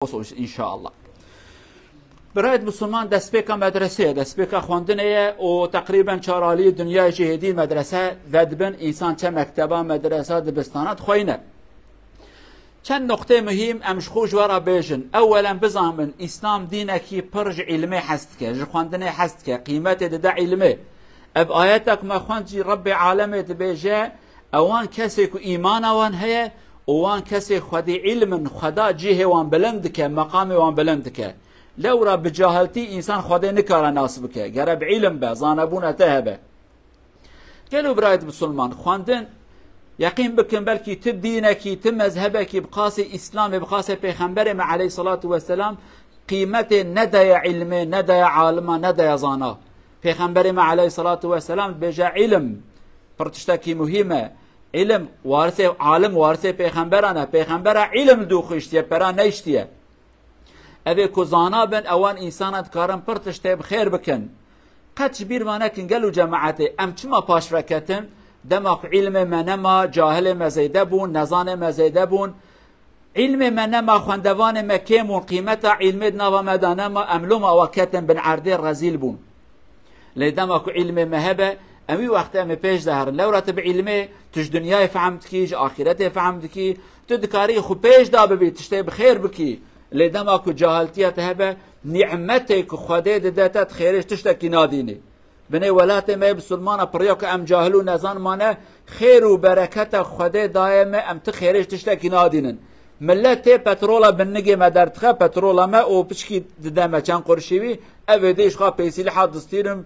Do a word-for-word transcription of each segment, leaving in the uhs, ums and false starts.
olsun inşallah. Birayet Müslüman destpêka medresê ye, destpêka xwendinê ye û teqrîben çar alî dinyayê jî hêdî medrese vedibin, însan çe mekteba, medresa, dibistana dixweyne. Çend noqtê muhîm em ji xwe ji we re bêjin. Ewelen bizanin, Îslam dînekî pir ji îlmê hez dike, ji xwendinê hez dike, qîmetê dide îlmê. Ev ayeta ku me xwend jî Rebbê alemê dibêje, ewan kesê ku îmana wan heye û wan kesê xwedî îlm in, Xweda cihê wan bilind dike, meqamê wan bilind dike. Lewra bi cahiltî însan Xwedê nikare nas bike. Gere bi îlm be, zanebûna te hebe. Gelo birayet Musulman, xwendin, yeqîn bikin, belkî ti dînekî, ti mezhebekî bi qasê Îslamê, bi qasê Pêxemberê me aleyhissalatu vesselam qîmetê nedaye îlmê, nedaye alima, nedaye zana. Pêxemberê me aleyhissalatu vesselam dibêje îlm pir tiştekî muhîm e. Îlm warisê, alim warisê pêxemberan e. Pêxembera îlm dû xwe îştiye, pera neyştiye. Evê ku zana bin, ewan însana dikarin pir tiştê bi xêr bikin. Qet ji bîr ve nekin gelo cemaetê, em çima paş veketin? Dema ku îlmê me nema, cahilê me zêde bûn, nezanê me zêde bûn. Îlmê me nema, xwendevanê me kêm bûn, qîmeta îlmê di nava me de nema, em loma wa ketin bin erdê, rezîl bûn. Lê dema ku îlmê me hebe, em wî wextê em ê pêş de herin. Lewra tu bi îlmê, tu ji dinyayê fehm dikî, ji axîretê fehm dikî, tu dikarî xwe pêş de bibî, tiştê bi xêr bikî. Lê dema ku cahiltiya te hebe, nîmetê ku Xwedê dide te, tu xêrê ji tiştekî nadînî. Binê welatê me yê bisilmana piriya ku em cahil û nezan mane, xêr û bereketa Xwedê daye me, em ti xêrê ji tiştekî nadînin. Millet tê petrola bin nigê me derdixe, petrola me û piçkî dide me çend qurşî wî, ev ê dê ji xwe pêsîliha distînin,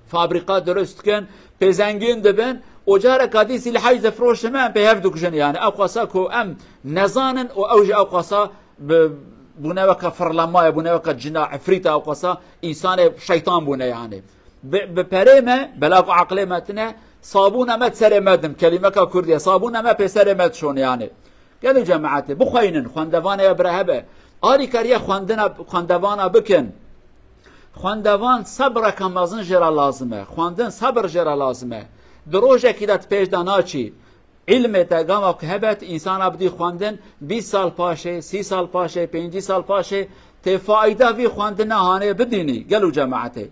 fabrîka dirust dikin, pê zengîn dibin û careka dî sîliha jî difroşin me, em pê hev dikujin. Yani ew qasa ku em nezanin û ew jî ew qasa bi-, bûne weke firlemaye, bûne weke cina, efrîta, ew qasa însanê şeytan bûne yani. Bi, bi perê me, bela ku aqilê me tine, sabûna me di serê me dim, kelîmeka kurdî ye, sabûna me pê serê me dişon yani. Gelo cemaetê, bixweynin, xwendevanê we bira hebe. Alîkariya xwendina, xwendevana bikin. Xwendevan sebreka mezin jê re lazim e. Xwendin sebr jê re lazim e. Di rojekî de tu pêş de naçî. Îlmê te gava ku hebe, tu însana bidî xwendin, bîst sal paşê, sî sal paşê, pêncî sal paşê, tê faîda vî xwendina hanê bidînî, gelo cemaetê.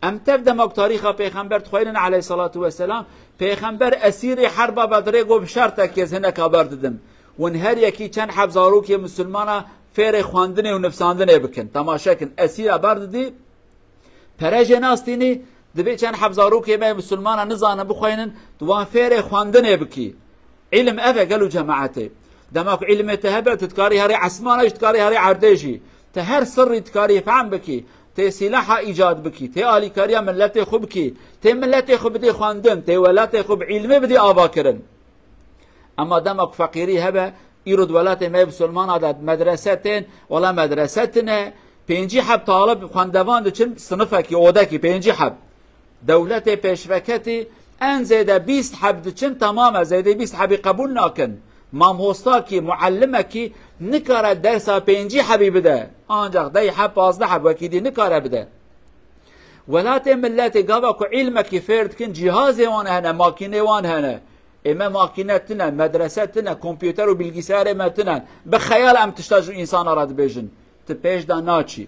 Em tev dema ku tarîxa Pêxember dixweynin aleyhissalatu vesselam, Pêxember esîrê herba Bedrê got, bi şertekê ez hineka berdidim. Hûn her yekî çend heb zarokê misilmana fêrê xwendinê û nivsandinê bikin. Temaşe kin, esîra berdidî, pere jê nastînî, dibê çend heb zarokê me misilmana nizanin bixweynin, tu wan fêrê xwendinê bikî. Îlim ev e gelo cemaetê. Dema ku îlimê te hebe, tu dikarî herî esmana, jî dikarî herî erdê jî. Te her sirrî dikarî fehm bikî. Tê sîlaha îcad bikî. Tê alîkariya miletê xwe bikî. Tê miletê xwe bidî xwendin. Tê welatê xwe bi îlimê bidî avakirin. Ema dema ku feqîrî hebe, îro di welatê me yê bisilmana de medrese tên, wela medrese tine. Pêncî heb talib xwendevan diçin sinifekî, odekî, pêncî heb. Dewletê pêşveketî en zêde bîst heb diçin, temam e, zêdê bîst hebî qebûl nakin. Mamostakî, muallimekî nikare dersa pêncî hebî bide. Ancak dey heb, pazdeh heb, wekî dî nikare bide. Welatê miletê gava ku îlmekî fêr dikin, cîhazê wan hene, makînê wan hene. Ê me makîne tine, medrese tine, kompûter û bilgisayarê me tine. Bi xeyal em tişta ji însana re dibêjin. Tu pêş de naçî.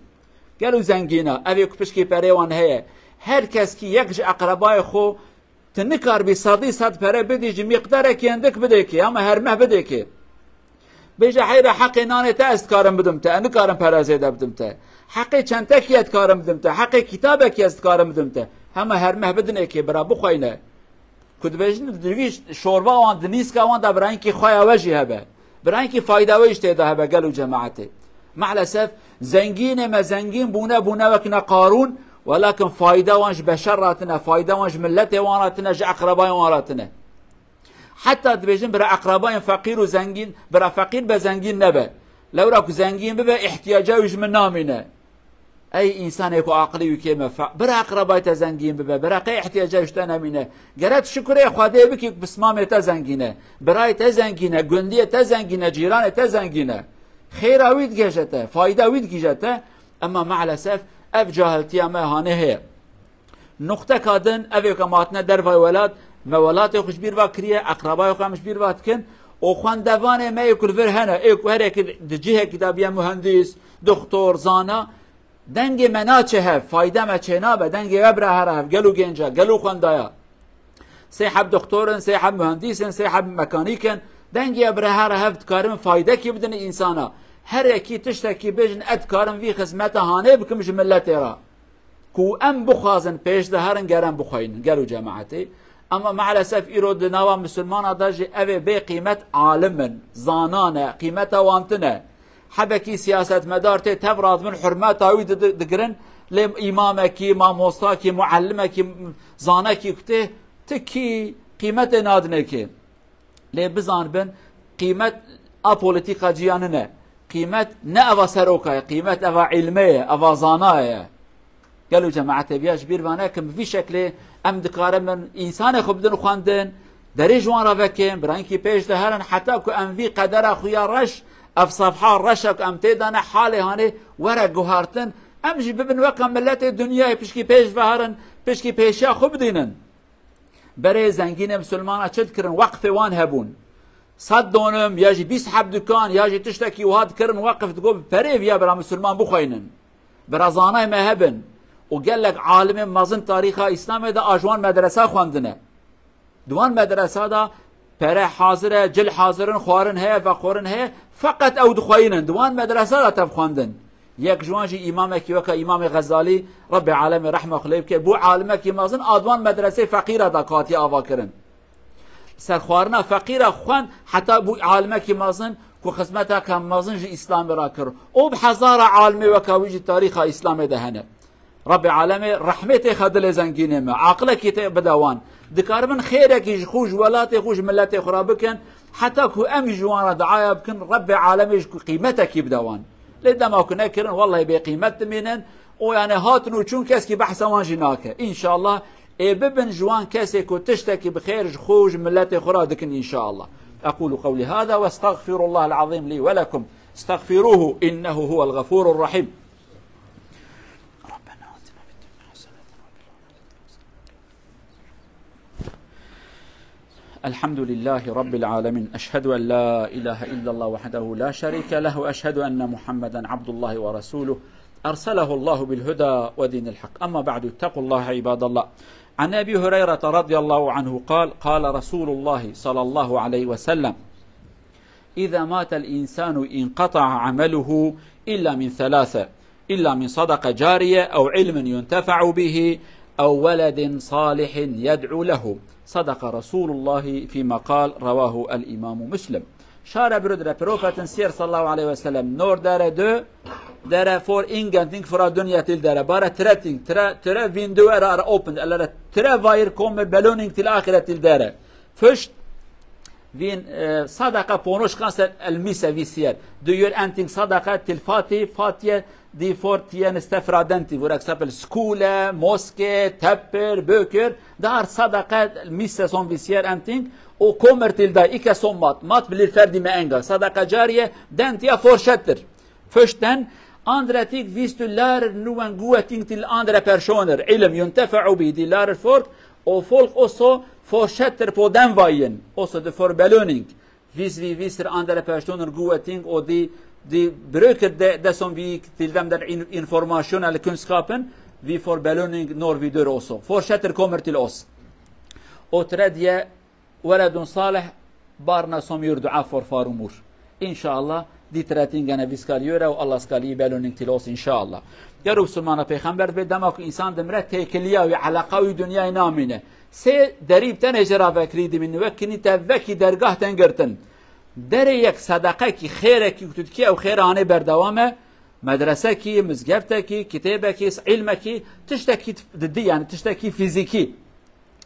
Gelo zengîna, ev ê ku pişkî perê wan heye. Her kes kî yek ji eqrebayê xwe, tu nikarbî sedî sed pere bidî, ji miqdarekî hindik bidê kê, ama her meh bidê kê. Bêje, heyra heqê nanê te ez dikarim bidim te, ez nikarim pere zêde bidim te. Heqê çentekî ez dikarim bidim te, heqê kitabekî ez dikarim bidim te. Hema her meh bidinê kê, bira bixweyne. Ku dibêjin, di vî şorba wan, di nîska wan de birayînkî xweya we jî hebe. Birayînkî fayda we jî tê de hebe gelo cemaetê. Maalesef zengînê me zengîn bûne, bûne wekine Qarûn, welakin fayda wan ji beşer re tine, fayda wan ji miletê wan re tine, ji eqrebayên wan re tine. Heta dibêjin bira eqrebayên feqîr û zengîn, bira feqîr be zengîn nebe. Lewra ku zengîn bibe, ihtiyaca wî ji min namîne. Ey însanê ku aqilî wî kêm e, fe-, bira eqrebayê te zengîn bibe, bira qey ihtiyaca ji te nemîne. Gere tu şukurê Xwedê bikî ku pismamê te zengîn e, birayê te zengîn e, gundiyê te zengîn e, cîranê te zengîn e. Xêra wî digihêje te, fayda wî digihîje te, ema maalesef ev cahiltiya me hanê heye. Nuqteka din, ev ê ku em hatine dervayê welat, me welatê xwe ji bîr ve kiriye, eqrebayê xwe em ji bîr ve dikin û xwendevanê me yê ku li vir hene, ê ku her yekî di cihekî de biye muhendîs, doktor, zana, dengê me naçe hev, fayde me çênabe, dengê we bira here hev, gel û genca, gel û xwendaya. Sê heb doktor in, sê heb muhendîs in, sê heb mekanîk in, dengê we bira here hev dikarin faydekî bidin însana. Her yekî tiştekî bêjin, ez dikarim vî xizmeta hanê bikim ji miletê re. Ku em bixwazin pêş de herin, ger em bixweynin, gel û cemaetê. Ama maalesef îro di nava misilmana de jî ev ê bê qîmet alim in, zana ne, qîmeta wan tune. Hebekî siyasetmedar tê tev radibin, hurmeta wî di-, di-, digirin, lê îmamekî, mamostakî, muallimekî, zanekî ku tê, ti kî qîmetê nadinê kê. Lê bizanibin, qîmet a polîtîka ciya nine. Qîmet ne eva seroka ye, qîmet eva îlmê ye, eva zana ye. Gel û cemaetê viya ji bîr ve nekin, bi vî şeklê em dikarin bin însanê xwe bidin xwendin, derê ji wan re vekin, bira hinkî pêş de herin, heta ku em vî qedera xwe ya reş, ev sefha reşa ku em tê de ne, halê hanê were guhartin, em jî bibin weke miletê dinyayê, pişkî pêş ve herin, pişkî pêşiya xwe bidînin. Berê zengînê misilmana çi dikirin? Weqfê wan hebûn. Sed donim ya jî bîst heb dukan ya jî tiştekî wiha dikirin weqf, digot bi perê viya bira misilman bixweynin. Bira zanayê me hebin. Û gelek alimên mezin tarîxa Îslamê de a ji wan medresa xwendine. Di wan medresa de pere hazir e, cil hazir in, xwarin heye, veqorin heye, feqet ew dixweynin. Di wan medresa de tev xwendin. Yek ji wan jî îmamekî weke Îmamê Xezalî, Rebbê alemê rehma xwe lê bike, bû alimekî mezin, a di wan medresê feqîra da ku hatiye avakirin. Serxwarina feqîra xwend, heta bû alimekî mezin ku xizmeteke mezin ji Îslamê re kir. Û bi hezara alimê weke wî jî tarîxa Îslamê de hene. Rebbê alemê rehmê têxe dilê zengînê me, aqilekî tê bide wan. Dikaribin xêrekî ji xwe, ji welatê xwe, ji miletê xwe re bikin, heta ku em jî ji wan re duaya bikin, Rebbê alemê ji ku qîmetekî bide wan. Lê dema ku nekirin, wellahî bêqîmet dimînin û, yani, hatin û çûn keskî behsa wan jî nake. Înşallah, ê bibin ji wan kesê ku tiştekî bi xêr ji xwe û ji miletê xwe re dikin, înşallah. أقول قولي هذا وأستغفر الله العظيم لي ولكم. استغفروه إنه هو الغفور الرحيم. ربنا آتنا في الدنيا حسنة وفي الآخرة حسنة. الحمد لله رب العالمين. أشهد أن لا إله إلا الله وحده لا شريك له، وأشهد أن محمدا عبد الله ورسوله، أرسله الله بالهدى ودين الحق. أما بعد، اتقوا الله عباد الله. عن أبي هريرة رضي الله عنه قال: قال رسول الله صلى الله عليه وسلم: إذا مات الإنسان انقطع عمله إلا من ثلاثة، إلا من صدقة جارية أو علم ينتفع به أو ولد صالح يدعو له. صدق رسول الله فيما قال، رواه الإمام مسلم. Şare biro dire profetin siyer sallallahu aleyhi ve sellem nor dere dö, dere for ingenting fra dunya til dere. Bara treting, tre, tre window era, era open, elere tre vair komme beloning til ahiret til dere. Fişt, vîn, e, sadaqa ponoşkan ser elmîse vî siyer. Du yör enting sadaqa til fati, fatiye di for tiyen stefradenti. Vur eksempel skule, moske, tepir, bökür. Dar sadaqa elmîse son vî siyer enting. O komer til da ike son mat. Mat bilir ferdi me enga. Sadaqa cariye dentiya forşettir. Fürchten, andere Tick, wies du Lehrer nun Gutes til andere Personen, Ilm, ينتفع به, die Lehrer folgt, o folgt auch so fortschrittlich på den Wegen, also die Verbelöhnung, wies wie, wies der andere Personen Gutes, o die, die Brücke de, desom wie til dem der in, Information, alle Kunstskapen, wie Verbelöhnung, nur wieder auch so. Fortschrittlich kommer til oss. O tredje, Weledun salih barna somîr dua for far û mûr. Înşallah, dî tiratingene vîskar yore û Allah skalî belûning tilos înşallah. Gero Musulmana Pêxember dibê dema ku însan dimre têkiliya wî, eleqa wî dinyayê namîne. Sê derî bi tenê jê re vekirî dimînin, wek kinî te vekî dergah ten girtin. Derê yek sedeqekî, xêrekî ku tu dikî ew xêra anê berdewam e, medresekî, mizgeftekî, kitêbekî, îlmekî, tiştekî didî, yani tiştekî fîzîkî.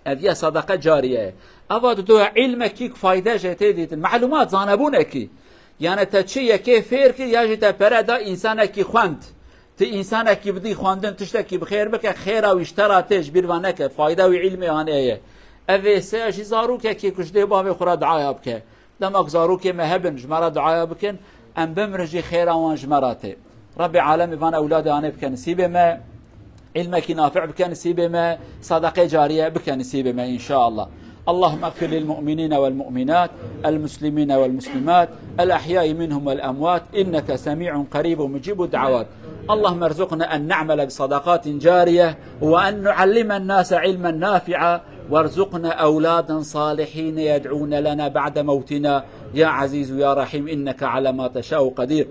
Ev ya sadaqa cariye ye. Eva didoya îlmekî ku fayde jê tê dîtin. Malumat, zanebûnekî. Yani te çi yekê fêr kir ya jî te pere da însanekî xwend. Ti însanekî bidî xwendin, tiştekî bi xêr bike, xêra wî ji te ra tê, ji bîr ve neke, fayda wî îlmê hanê ye. Ev ê sê jî zarokekî ku ji dê bavê xwe ra duaya bike. Dema ku zarokê me hebin, ji me re duaya bikin, em bimirin jî xêra wan ji me re tê. Rebbê alemê van ewladê anê bike nisîbê me, îlmekî nafi'î bike nisîbê me, sadaqê cariye bike nisîbê me înşallah. اللهم اغفر للمؤمنين والمؤمنات، المسلمين والمسلمات، الأحياء منهم والأموات، إنك سميع قريب مجيب الدعوات. اللهم ارزقنا أن نعمل بصدقات جارية، وأن نعلم الناس علما نافعا، وارزقنا أولادا صالحين يدعون لنا بعد موتنا، يا عزيز يا رحيم، إنك على ما تشاء قدير.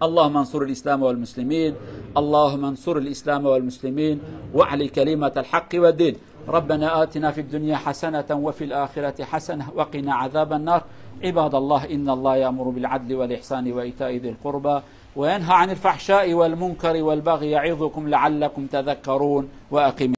اللهم انصر الإسلام والمسلمين، اللهم انصر الإسلام والمسلمين، واعل كلمة الحق والدين. ربنا آتنا في الدنيا حسنة وفي الآخرة حسنة وقنا عذاب النار. عباد الله، إن الله يأمر بالعدل والإحسان وإيتاء ذي القربى وينهى عن الفحشاء والمنكر والبغي يعظكم لعلكم تذكرون. وأقم